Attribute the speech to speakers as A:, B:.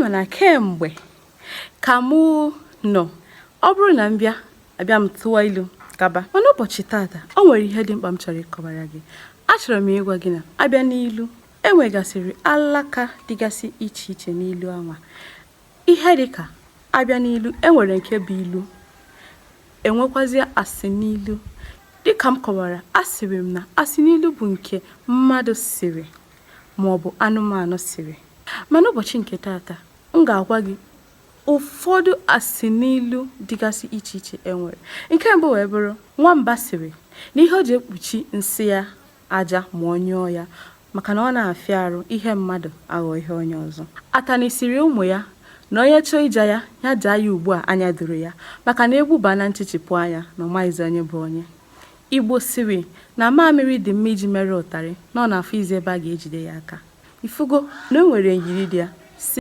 A: Ị ma na kemgbe ka mụ nọ, ọ bụrụ na m bịa, abịa m tụọ ilu gaba. Mana ụbọchị tata, o nwere ihe dị mkpa m chọrọ ịkọwara gị. Achọrọ m ịgwa gị na abịa n'ilu, enwegasịrị alaka dịgasị iche iche n'ilu anwa. Ihe dịka abịa n'ilu, enwere nke bụ ilu, enwekwazie asịnilu. Dịka m kọwara, asịrị m na asịnilu bụ nke mmadụ sịrị maọbụ anụmanụ sịrị. Mana ụbọchị nke tata, m ga-agwa gị ụfọdụ asịnilu dịgasị iche iche e nwere. Nke mbụ wee bụrụ, nwamba sịrị na ihe o ji ekpuchi nsị ya aja ma ọ nyụọ ya maka na ọ na-afịa arụ ihe mmadụ aghọ ihe onye ọzọ. Atani sịrị ụmụ ya na onye chọọ ịja ya, ya jaa ya ugbu a anya doro ya maka na egwu baa na nchichipụ anya na ọ maghịzi onye bụ onye. Igbo sịrị na mamịrị dị mma iji mere ụtarị na ọ na-afụ izi ebe a ga-ejide ya aka. Ifugo na o nwere myiri dị ya.